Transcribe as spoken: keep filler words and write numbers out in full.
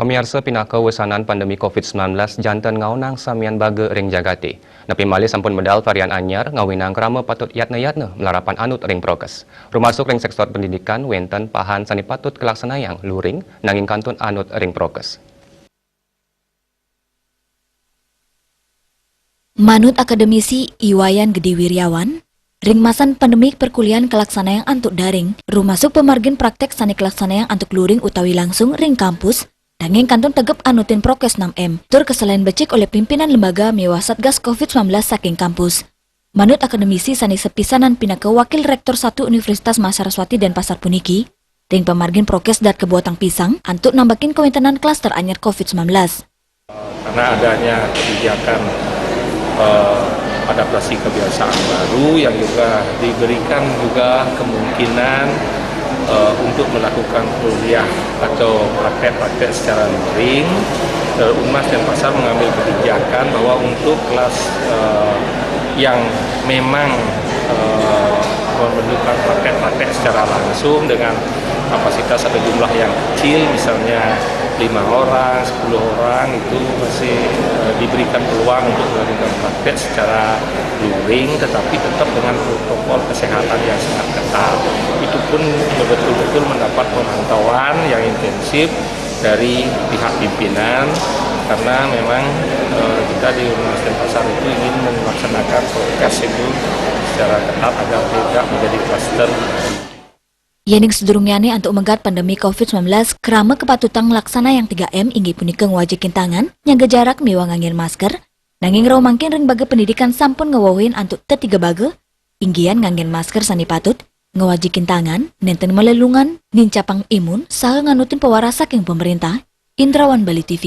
Pamiarsa, pinaka wesanan pandemi covid sembilan belas janten ngaonang samian baga ring jagate. Napi malih sampun medal varian anyar ngawinang krama patut yatna-yatna malarapan anut ring prokes. Rumasuk ring sektor pendidikan wenten pahan sane patut kalaksanayang luring nanging kantun anut ring prokes. Manut akademisi I Wayan Gede Wiryawan, ring masan pandemik perkuliahan kalaksanayang antuk daring, rumasuk pamargin praktek sane kalaksanayang antuk luring utawi langsung ring kampus, nanging kantun tegep anutin prokes enam M, tur kaselain becik olih pimpinan lembaga miwah Satgas covid sembilan belas saking kampus. Manut akademisi sane sepisanan pinaka Wakil Rektor satu Universitas Mahasaraswati Denpasar puniki, ring pamargin prokes dat kabuatang pisang antuk nambakin kawentenan klaster anyar covid sembilan belas. Karena adanya kebijakan, eh, adaptasi kebiasaan baru yang juga diberikan juga kemungkinan, eh, untuk melakukan kuliah atau praktek-praktek secara luring, eh, Unmas Denpasar mengambil kebijakan bahwa untuk kelas, eh, yang memang, eh, memerlukan praktek-praktek secara langsung dengan kapasitas atau jumlah yang kecil, misalnya lima orang, sepuluh orang, itu masih, eh, diberikan peluang untuk melakukan praktek secara luring, tetapi tetap dengan protokol kesehatan yang sangat ketat. Itu pun betul-betul mendapat pemantauan yang intensif dari pihak pimpinan, karena memang, eh, kita di Unmas Denpasar itu ingin melaksanakan prokes itu secara ketat agar tidak menjadi klaster. Yening sadurungyane antuk megat pandemi covid sembilan belas, krama kapatutang nglaksanayang tiga M inggih punika ngwajikin tangan, nyaga jarak miwah nganggen masker, nanging rauh mangkin ring baga pendidikan sampun ngwewehin antuk tetiga baga, inggihan nganggen masker sane patut, ngwajikin tangan, nenten malelungan, nincapang imun, saha nganutin pawaras saking pamarentah. Indrawan, Bali T V.